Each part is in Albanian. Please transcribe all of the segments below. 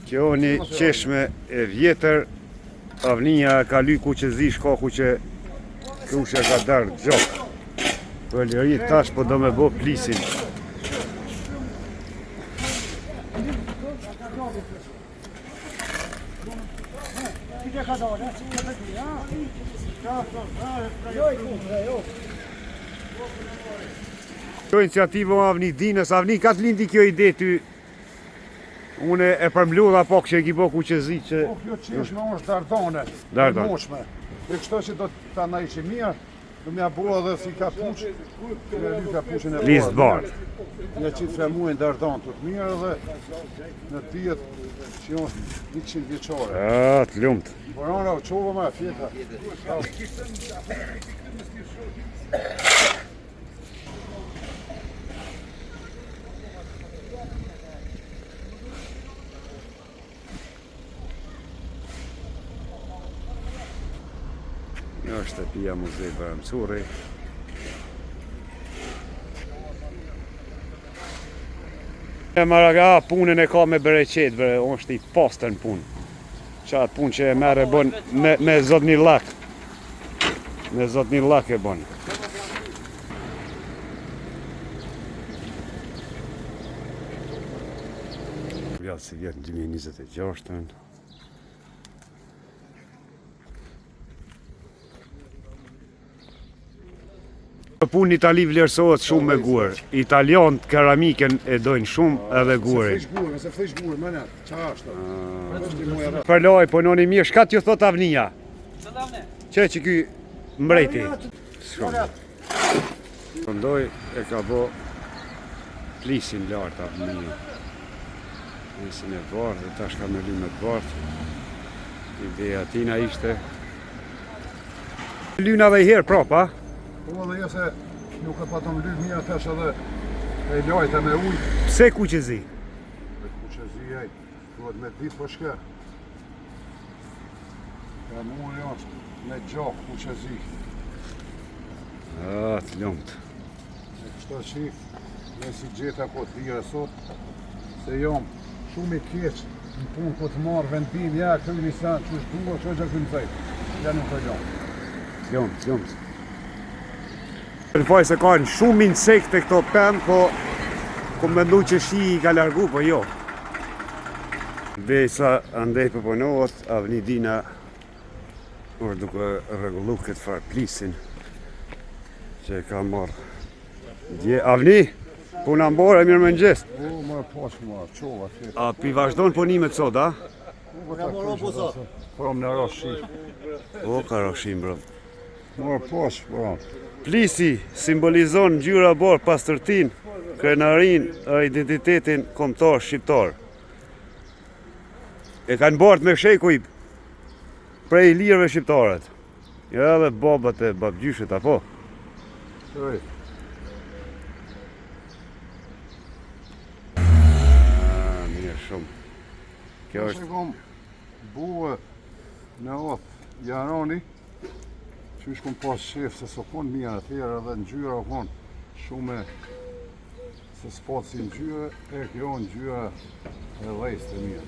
Kjo një çeshme e vjetër, Avnia e ka ly kuqezi shkaku që krusha ka derdh gjak. Për liri tash po do me bo plisin. Kjo iniciativë o Avni Dinës, Avni ka të lindi kjo ide ty Unë e përmbludha pak që e ki bo kuqezi që... Po kjo çeshme është dardane, Dardane. e moçme. E kështu që do të ta najqi mirë, do m'ja bo edhe si kapuç, me ly kapuçin e Lis të bardhë. Një qitë flamurin dardan të të mirë edhe në dijet që është 100 vjeçare. A, të lumtë. Borana u qova ma e fjeta. Kjo është shtëpia muze Bajram Curri. E maraga, punën e ka me bereqet, bre, është i pastër në punë. Qatë punë që e merr e bën me, me zotnillak. Me zotnillak e bën. Vjallë si vjetë në 2026-ën. Punë në Itali vlerësohet shumë me gurë. Italianët keramikën e dojnë shumë edhe gurin. Se flesh gurë, se flesh gurë, më në, qa është? Është i muja Përloj, punoni mirë, shka t'ju thot Avnia? Që që ky mbreti? S'kam. Përndoj e ka bo plisin lartë Avnia. Plisin e bardhë dhe tash ka me ly me të bardhë. Ideja tina ishte Lyna dhe i herë prapa. Po edhe jo se nuk e patëm ly mirë tash edhe e lajta me ujë. Pse kuqezi? Me kuqezi ai, duhet me ditë po shke. Flamuri është me gjak kuqezi. A, të lumtë. E kështu që me si gjeta ko të lira sot, se jam shumë i keq në punë ko të marrë vendim, ja këtu një sen, që është dua, që është gjë këtu ja nuk e lëmë. Të lumtë, të lumtë. Në faj se kanë shumë insekte këto pemë, po ku mendu që shi i ka largu, po jo. Besa andej po punohet, Avni Dina është duke rregullu këtë farë plisin që e ka marrë dje. Avni, puna mbore, mirë mëngjes. O, më pas më, qova tjetë. A pi vazhdon punimet sot, a? Po më në ra shi. O, ka ra shi mbrëm. Më pas, po. Plisi simbolizon ngjyra bardhë pastërtinë, krenarinë e identitetin kombëtar shqiptar. E kanë bartë me shekuj prej ilirëve shqiptarët. Jo edhe babat e babgjyshët apo? Shëri. Ah, mirë shumë. Kjo është është kom bue në otë jaroni, që ishë kom pas qef se s'o kon mirë atëherë edhe ngjyra o kon shumë e se s'po si ngjyra, e kjo ngjyra e dhejst e mirë,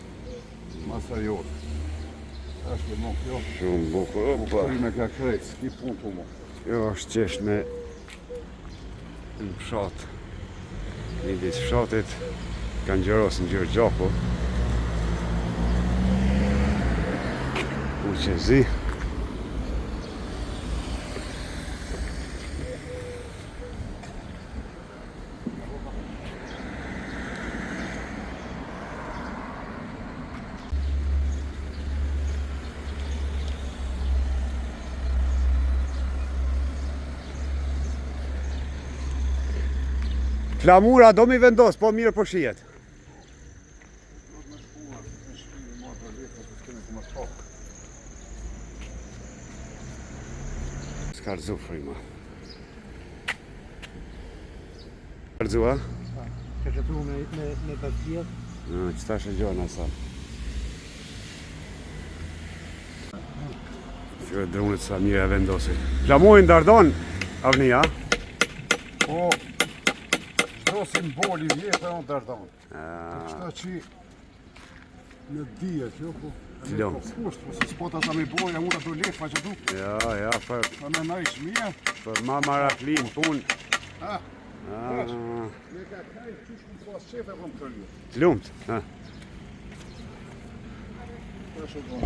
ma serioze. Është e mo kjo, shumë bukur. Opa. me ka krejt, s'ki punë të mo. Kjo është çeshme në fshat. Midis fshatit ka ngjyros ngjyrë gjaku. Kuqezi. Flamura do mi vendos, po mirë po shihet. Duhet me shkuar në shtëpi me marrë do letra se s'kemi ku me pak. S'ka rëzu fryma. Rëzu, a? Ka qëtu me, me, me bërtjet. Në, që tash e gjona sa. Kjo e drunët sa mirë e vendosi. Flamurin Dardan, Avni, a? Po, çdo simbol i vjetër o Dardan. Kështu që... Në dije kjo, po. Lëmë. Po kusht, po se s'po ta me boja, unë ato lek, pa që du. Ja, ja, për, Pa me najsh mija. për ma marakli në punë. Ah, Ah, me ka kaj, qysh më pas qefe, po më kërju. Të lumt, ha. Tash u bon.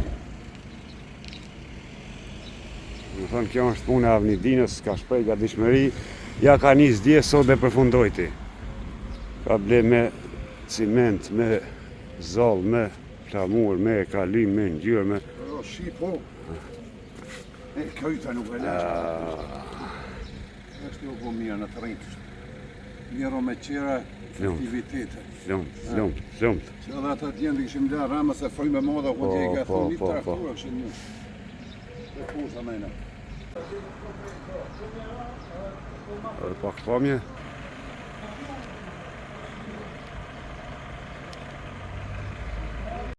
Më thënë, kjo është puna e Avnidinës, ka shprej gatishmëri, ja ka nis dje, sot dhe përfundojti. Ka ble me ciment, me zoll, me flamur, me kalim, me ngjyrë, me... Po, shi, po. E, këjta nuk e lashë. Është jo po mirë në të rritë. Miro me qera Lumt. aktivitete. Lumt, lumt, lumt. Se edhe ata djemë të kishim la rama se frymë e madhe ku Po, ti e ka po, thonë një po, po. traktor kështu një. E kush a mena. Edhe pak pamje.